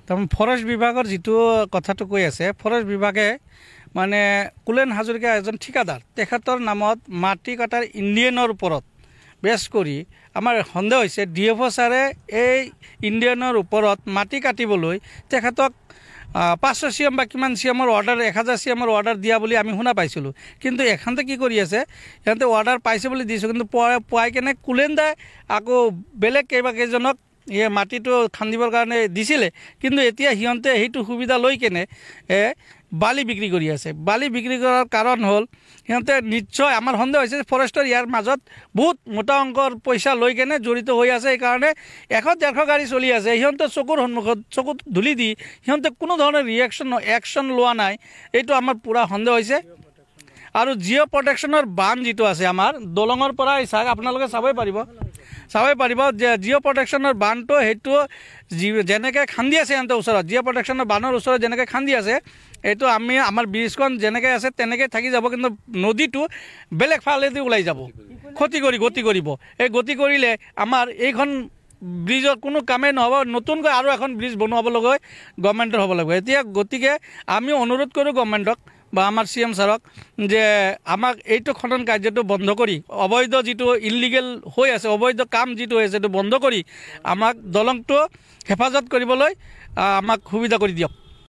তাৰমানে ফৰেষ্ট বিভাগৰ যিটো কথাটো কৈ আছে, ফৰেষ্ট বিভাগে মানে কুলেন হাজৰিকা এজন ঠিকাদাৰ, তেখেতৰ নামত মাটি কটাৰ ইণ্ডিয়ানৰ ওপৰত বেছ কৰি আমাৰ সন্দেহ হৈছে ডিএফঅ' ছাৰে এই ইণ্ডিয়ানৰ ওপৰত মাটি কাটিবলৈ তেখেতক 500 চিএম বা কিমান চিএমৰ অৰ্ডাৰ, 1000 চিএমৰ অৰ্ডাৰ দিয়া বুলি আমি শুনা পাইছিলোঁ। কিন্তু এখনতে কি কৰি আছে, সিহঁতে অৰ্ডাৰ পাইছে বুলি দিছোঁ, কিন্তু পোৱাই কেনে কুলেন দাই আকৌ বেলেগ কেইবাকেইজনক এই মাটিটো খান্দিবৰ কাৰণে দিছিলে। কিন্তু এতিয়া সিহঁতে সেইটো সুবিধা লৈ কেনে বালি বিক্ৰী কৰি আছে। বালি বিক্ৰী কৰাৰ কাৰণ হ'ল সিহঁতে নিশ্চয় আমাৰ সন্দেহ হৈছে ফৰেষ্টৰ ইয়াৰ মাজত বহুত মোটা অংকৰ পইচা লৈ কেনে জড়িত হৈ আছে। সেইকাৰণে 100-150 গাড়ী চলি আছে, সিহঁতে চকুৰ সন্মুখত চকুত ধূলি দি সিহঁতে কোনো ধৰণৰ একশ্যন লোৱা নাই, এইটো আমাৰ পূৰা সন্দেহ হৈছে। আৰু জিঅ' প্ৰটেকশ্যনৰ বান্ধ যিটো আছে আমাৰ দলঙৰ পৰাই চাওক, আপোনালোকে চাবই পাৰিব যে জিঅ' প্ৰটেকশ্যনৰ বান্ধটো সেইটো যেনেকৈ খান্দি আছে সিহঁতৰ ওচৰত, জিঅ' প্ৰটেকশ্যনৰ বান্ধৰ ওচৰত যেনেকৈ খান্দি আছে, এইটো আমি আমাৰ ব্ৰিজখন যেনেকৈ আছে তেনেকৈ থাকি যাব, কিন্তু নদীটো বেলেগ ফালেদি ওলাই যাব, ক্ষতি কৰি গতি কৰিব। এই গতি কৰিলে আমাৰ এইখন ব্ৰিজৰ কোনো কামেই নহ'ব, নতুনকৈ আৰু এখন ব্ৰিজ বনোৱাব লগা গভৰ্ণমেণ্টৰ হ'ব লাগিব। এতিয়া গতিকে আমি অনুৰোধ কৰোঁ গভৰ্ণমেণ্টক বা আমাৰ চি এম ছাৰক যে আমাক এইটো খনন কাৰ্যটো বন্ধ কৰি, অবৈধ যিটো ইলিগেল হৈ আছে, অবৈধ কাম যিটো হৈ আছে সেইটো বন্ধ কৰি আমাক দলংটো হেফাজত কৰিবলৈ আমাক সুবিধা কৰি দিয়ক।